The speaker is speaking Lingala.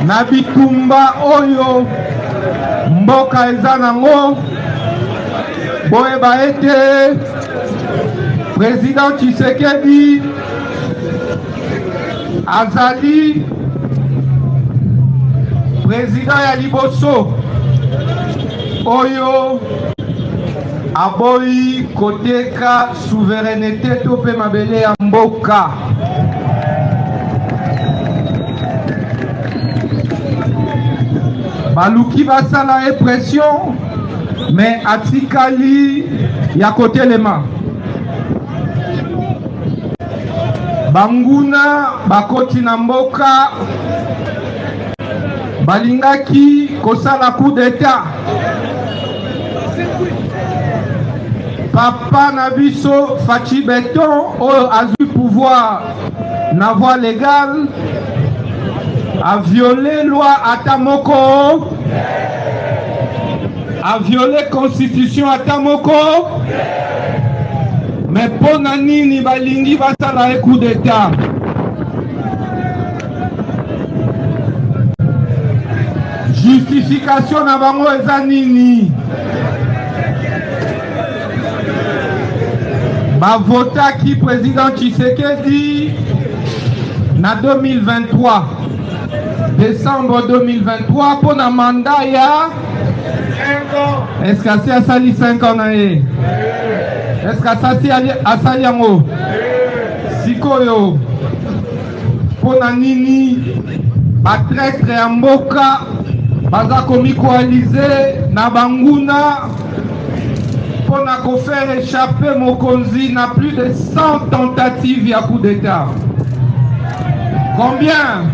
Na bitumba oyo mboka eza nango, boyeba ete President Tshisekedi azali president ya liboso oyo aboyi koteka souveraineté to mpe mabele ya mboka. Baluki basala ye pression mais atikali ya kotelema. Banguna bakoti na mboka balingaki kosala coup d'etat. Papa na biso Fatshi Beton oyo azwi pouvoir na voie légale a violé loi ata moko, a violé constitution ata moko, mais mpo na nini balingi basala ye coup d'etat? Justification na bango eza nini? Bavotaki président Tshisekedi na 2023, décembre 2023, mpo na mandat ya est-ce que asi asali 5 ans na ye? Est-ce que asasi asali yango? Sikoyo mpo na nini batraitre ya mboka baza komikoalize na banguna mpo na kofaire échapper mokonzi na plus de 100 tentatives ya coup d'état? Combien?